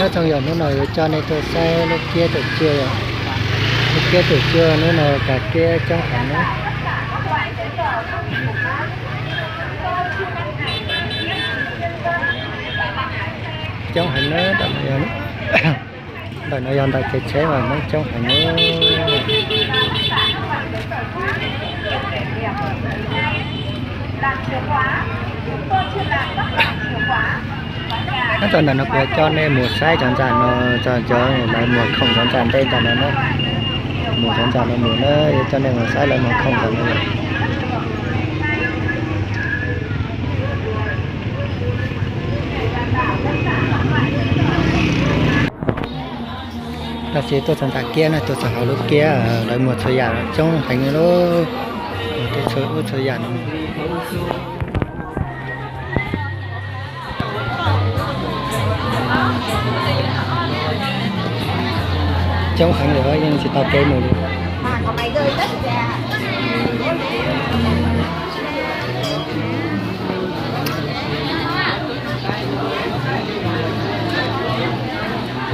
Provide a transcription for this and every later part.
Nyob zoo, yog hnub no yuav coj nej tuaj saib lub kiab tus cuaj yom. Lub kiab tus cuaj hnub no kav kiab coob heev na. Coob heev na, ntawm no yog ntawm kev tsheb mas Hmoob coob heev na. Nyob rau ntawm no kuv yuav coj nej mus saib cov ntxa no, cov lawv muag khoom cov ntxa ntej ntawm no na. Mus cov ntxa no mus na, yuav coj nej mus saib lawv muag khoom ntawm no. Tab sis tuaj txog ntawm kiab na, tuaj txog hauv lub kiab lawv muag txhua yam coob heev li lauj. Muag tej txhua ub txhua yam no. Coob heev li, yeej tsis tau kev mus li.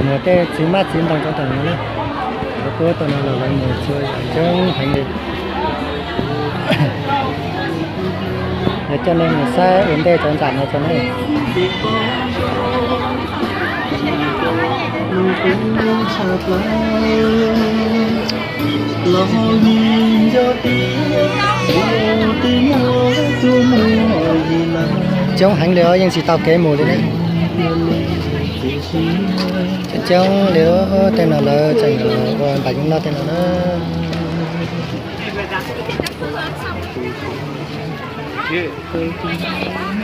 Muag tej txiv maj txiv ntoo rau tom no na. Lawv tuaj tau no los lawv muag txhua yam coob heev li. Yuav coj nej mus saib ua ntej cov ntxam no rau nej. Coob heev li os, yeej tsis tau kev mus li ne. Coob coob li, tej no lawv tseem ua npaim yeeb noj tej no na.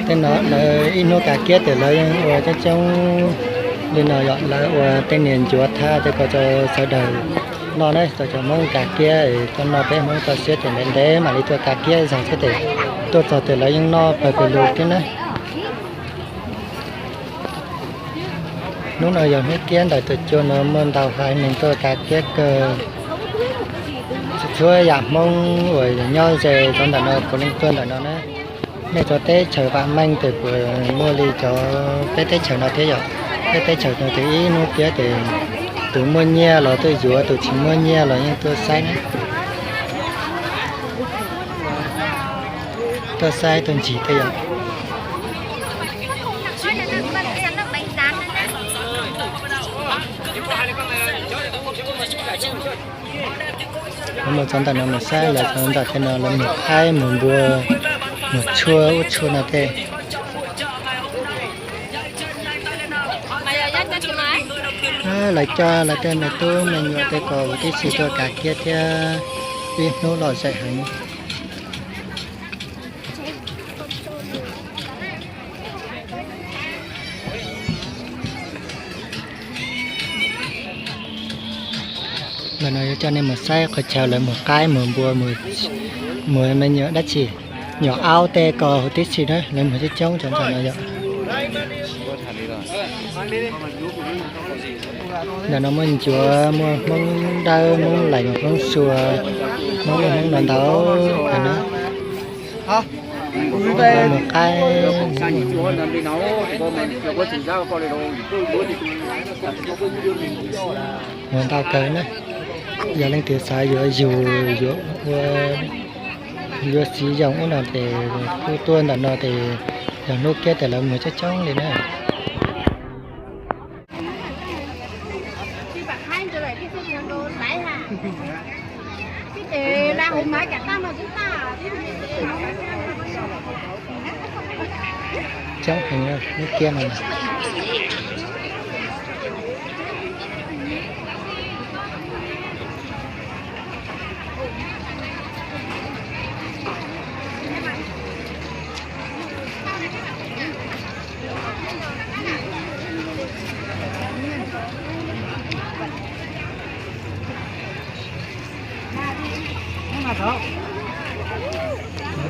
Tej no lawv ib hnub kav kiab ces lawv yeej ua coob coob li no yom, lawv ua tej niag ncuav thab tej ko rau sawv daws noj na, rau cov Hmoob kav kiab es tuaj noj, peb Hmoob txoj sia ces ntev ntev mam li tuaj kav kiab zog thiab ces tuaj txog ces lawv yeej noj pawg pawg lug thiab na. Hnub no yog hnub kiab ntawm tus cua no muaj ntau heev neeg tuaj kav kiab kawg. Txhua yam Hmoob uas nyob ze rau ntawm no puav leej tuaj ntawm no na. Nej cov teb chaws vam meej ces puas muaj li cov peb teb chaws no thiab yom. Peb teb chaws no ces ib hnub kiab ces tus muaj nyiaj los tuaj yuav, tus tsis muaj nyiaj los yeej tuaj saib na. Tuaj saib tuaj ntsis tej yom. Mus txog ntawm no mus saib lawv txog ntawm tej no lawv mus qaib mus npua, mus tshuaj ub tshuaj no tej. Lawv coj lawv tej me tub me nyuam tej ko huv tib si tuaj kav kiab thiab, ib hnub lom zem heev. Ntawm no yuav coj nej mus saib qhov chaw lawv mus qaib mus npua, mus me nyuam dab tsi, nyuam aub tej ko huv tib si na, lawv mus coob coob rau ntawm no yom. Ntawm no muaj ncuav, muaj Hmoob Dawb, Hmoob Lees, Hmoob Sua, Hmoob ntau ntau na. Mus qaib, mus ntau kawg na. Yog leej twg xav yuav yug, yuav ua, yuav txiv yoos ub no ces kuj tuaj ntawm no ces yog hnub kiab ces lawv muag coob coob li na. Coob heev hnub kiab no.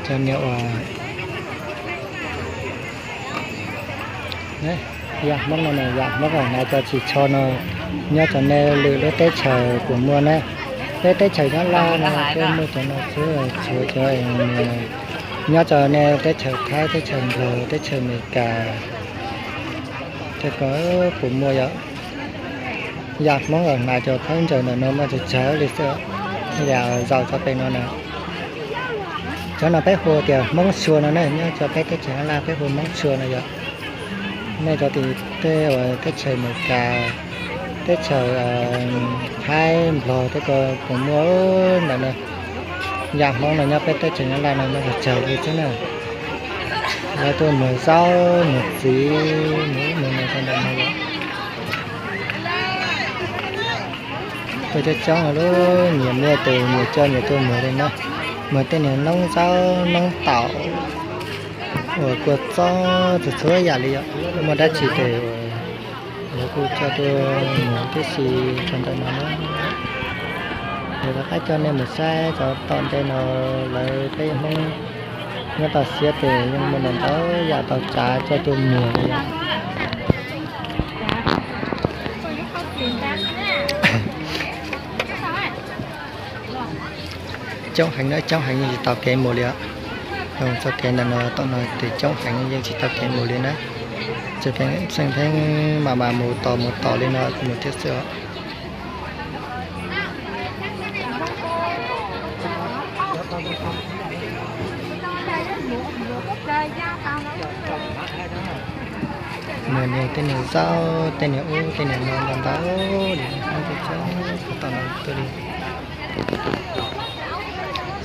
Cov niag uas yam Hmoob no, yam Hmoob na, cov tsis tsho no nyob cov nej lwm lub teb chaws puas muaj na. Peb teb chaws nyob Laj no peb muaj cov no xwb, tshuav cov nyob cov nej teb chaws Thaib, teb chaws Nplog, teb chaws Amelikas, tej ko puas muaj yom. Yam Hmoob los hnav cov khaub ncaws ntawm no mas tsawg tsawg li xwb. Yam zaum txog pem no na, cov no peb hu tias Hmoob Sua no na, nyob rau peb teb chaws Nyab Laj peb hu Hmoob Sua no yom. Nej cov tim tej uas teb chaws Amelikas, teb chaws Thaib, Nplog tej ko puas muaj ntawm no. Yam Hmoob no nyob peb teb chaws Nyab Laj no mas tsawg tsawg li xwb na. Lawv tuaj muag zaub muag txiv, muag ub muag no rau ntawm no yom. Tuaj coob coob lub, nyias muaj tes nyias coj nyias tuaj muag li na. Muag tej niag noob zaub noob taum uas kua txob txhua txhua yam li yom. Muaj dab tsi ces lawv kuj coj tuaj muag tib si rau ntawm no na. Ces rov qab coj nej mus saib rau tom ntej no, lawv peb Hmoob nyob toj siab ces yeej muaj ntau ntau yam tau tsav coj tuaj muag li yom. Coob heev na, coob heev yeej tsis tau kev mus li os. Txoj kev ntawm no tom no ces coob heev yeej tsis tau kev mus li na. Ces pheej pheej mas mas mus tos mus tos li no mus thiab xwb os. Muag niag tej niag zaub tej niag ub tej niag no ntau ntau li, coob coob tom no tuaj li.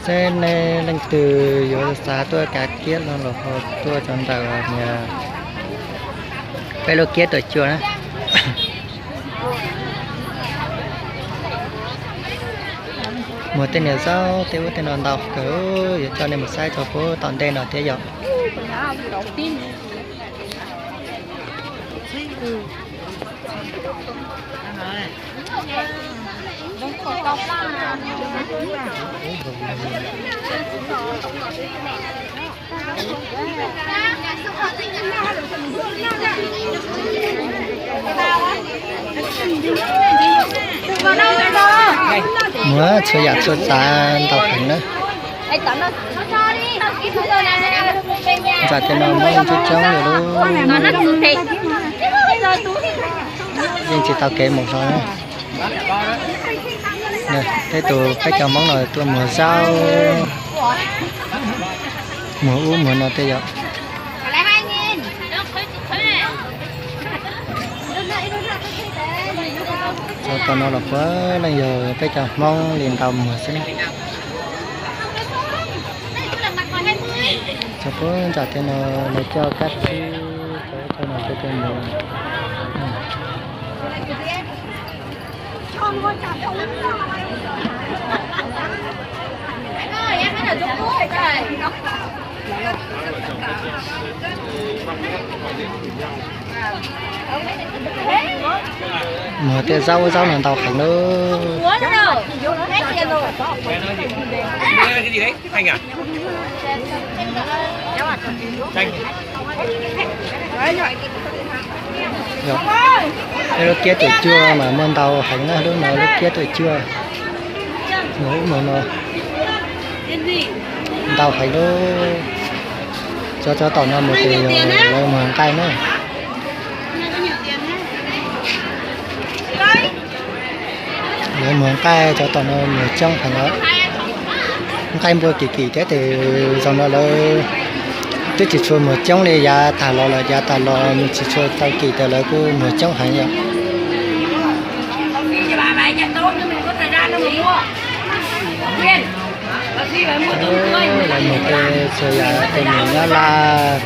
Seb nej leej twg yuav xav tuaj kav kiab no los ho tuaj cov ntawm niag peb lub kiab tuam cuaj na. Muag tej niag zaub tej ub tej no ntau kawg, yuav coj nej mus saib rau puag tom ntej no thiab yom. Muag txhua yam txhua tsav ntau heev na. Ntxawm tej no muaj coob coob li lub. Yeej tsis tau kev mus hlo na. Tej tus peb cov Hmoob no tuaj muag zaub, muag ub muag no tej yom. Txog tom no los puav leej yog peb cov Hmoob li ntau muag xwb na. Txog puag nram tej no lawv coj kab tsib cov no coj tuaj muag. Muag tej zaub zaub no ntau heev lawm. Peb lub kiab tuam cuaj mas muaj ntau heev na, lub no lub kiab tuam cuaj. Muag ub muag no ntau heev lawm. Cov cov tom no mus ces yog lawv muag nqaij na. Lawv muag nqaij, cov tom no muag coob heev os. Nqaij npua kim kim thiab tes zoo no lawv twb tsis tshua muag coob li, yav tag los los yav tag los nws tsis tshua tau kim tes lawv kuj muag coob heev yom. Lawv muag tej txhua yam tes niam nyob laj,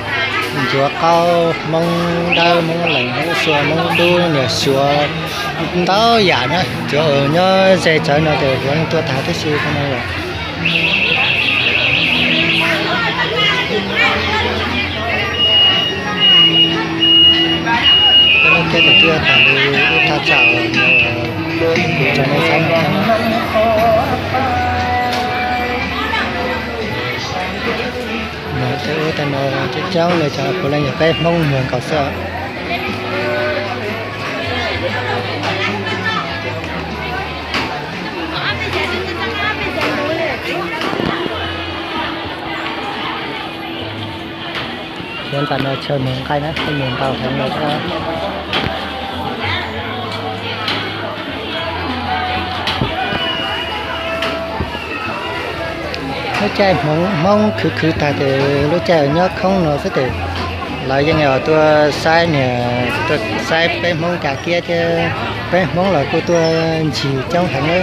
ncuav qaub, Hmoob Dawb, Hmoob Lees, Hmoob Sua, Hmoob Dub, niam Suav, ntau yam na, cov uas nyob ze tsawv no tes puav leej tuaj tag tib si no yom. Peb lub kiab tuam cuaj tas li ib thaj tsam kuv tso nej saib no. Muag tej ub tej no coob coob li, cov puav leej yog peb Hmoob muag nkaus xwb. Cov nram no chaw muag nqaij na, tej muag ntau heev lawm thiab. Lub caij Hmoob khwv khwv tag ces lub caij nyob khoob no xwb ces lawv yeej tuaj saib niag, tuaj saib peb Hmoob kav kiab thiab peb Hmoob los kuj tuaj ncig coob heev na.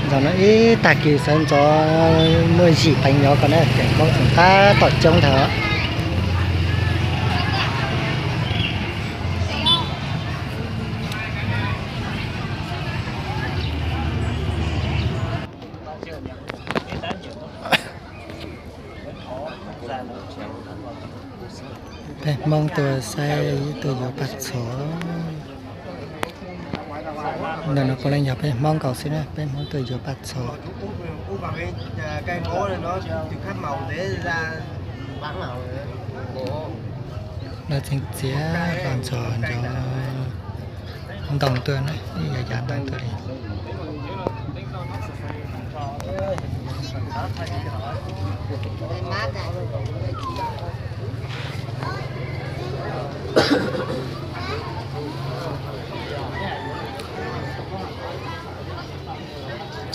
Ntawm no ib tag kis sawv ntxov muaj zim teev nyov ko na, ces Hmoob tseem tab tom coob ntag. Peb Hmoob tuaj saib tuaj yuav paj txhos. Ntawm no puav leej yog peb Hmoob nkaus xwb na, peb Hmoob tuaj yuav paj txhos. Lawv tseem txiav los ntxog ntxov ntoo tuaj na, ib yam yam ntoo tuaj li.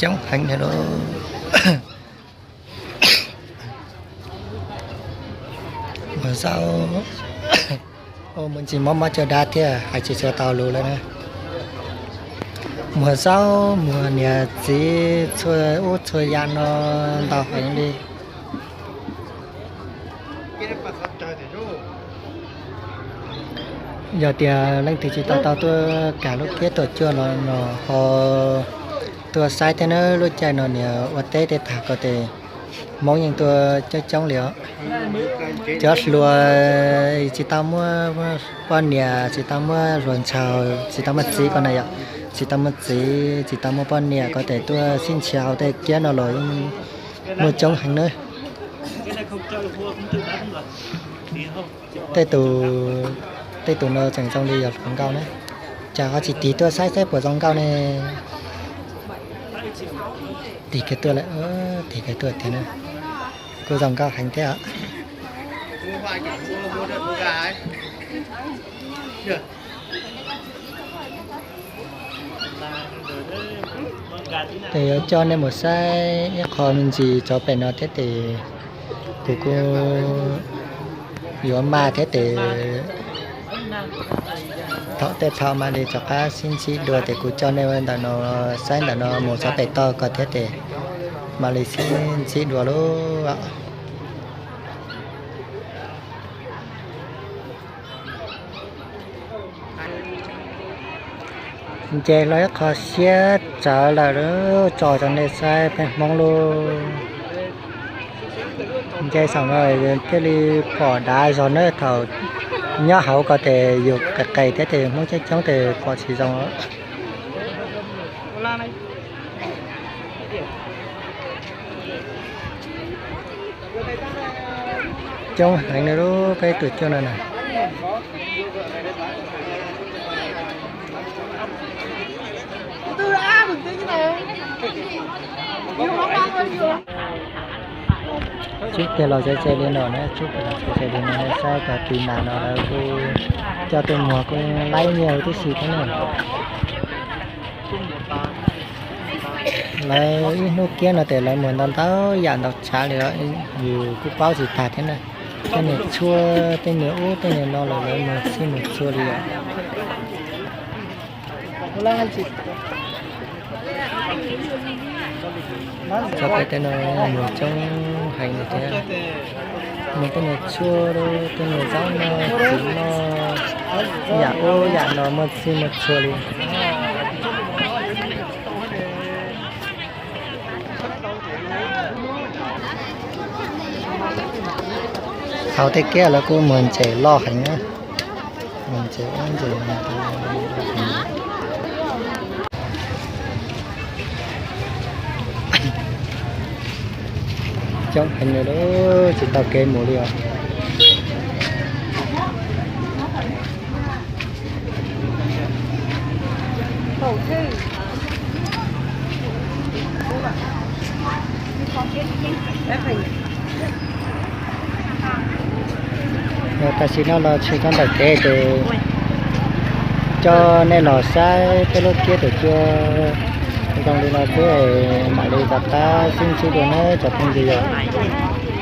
Coob heev li lauj. Muag zaub, ua mus ntsis mob mob caj dab thiab hais tsis tshua tau lus lawm na. Muag zaub muag niam txiv txhua ub txhua yam no ntau heev li. Yog tias leej twg tsis tau tau tuaj kam lub kiab tuaj cuag no no ho tuaj saib thiab na, lub caij no niam ua teb tej tag ko ces Hmoob yeej tuaj coob coob li os. Cov hluas tsis tau muaj poj niam, tsis tau muaj hluas ntshaw, tsis tau muaj txiv ko na yom, tsis tau muaj txiv, tsis tau muaj poj niam ko ces tuaj sib nrhiav hauv tej kiab no los yeej muaj coob heev na. Tej tus, tej tus no tseem zoo li yog hluas nkauj na. Cas ho tsis tig tuaj saib saib puas zoo nkauj ne? Tig kiag tuaj lawm, tig kiag tuaj tiag na. Kuj zoo nkauj heev thiab. Ces yuav coj nej mus saib ib qho me ntsis rau pem no thiab ces kuv kuj yuav maj thiab ces thaum tej thaum mam li rov qab sib ntsib dua ces kuv coj nej ntawm no saib ntawm no mus rau pem toj ko thiab ces mam li sib ntsib dua lauj. Nce los ib qho siab tsawv lawm, tso rau nej saib peb Hmoob lauj. Nce saum no thiaj li pom dav zog na, thaum nyob hauv ko ces yus qis qis thiab ces Hmoob coob coob ces pom tsis zoo. Coob heev li lub peb tus cuab no na. Tsub kiag los ze ze li no na, tsub kiag los ze ze li no, saib cov tiv nas no lawv kuj coj tuaj muag kuj laib nyiaj huv tib si thiab na. Lawv ib hnub kiab no ces lawv muag ntau ntau yam ntau tsav li os, yus kuj paub tsis tag thiab na. Tej niag tshuaj, tej niag ub tej niag no los lawv muag txhij muag txhua li os. Txog pem tej no muag coob heev li thiab. Muag tej niag tshuaj, tej niag zaub noj, txiv noj, yam ub yam no muaj txhij muaj txhua li. Hauv tej kiab lawv kuj muag ntses loj heev na. Muag ntses ub ntses no. Coob heev li lauj, tsis tau kev mus li os. Tam sim no los tshwm rau ntawm kev ces coj nej los saib peb lub kiab tus cua zoo li no xwb, mam li rov qab sib ntsib dua nawb cov phooj ywg.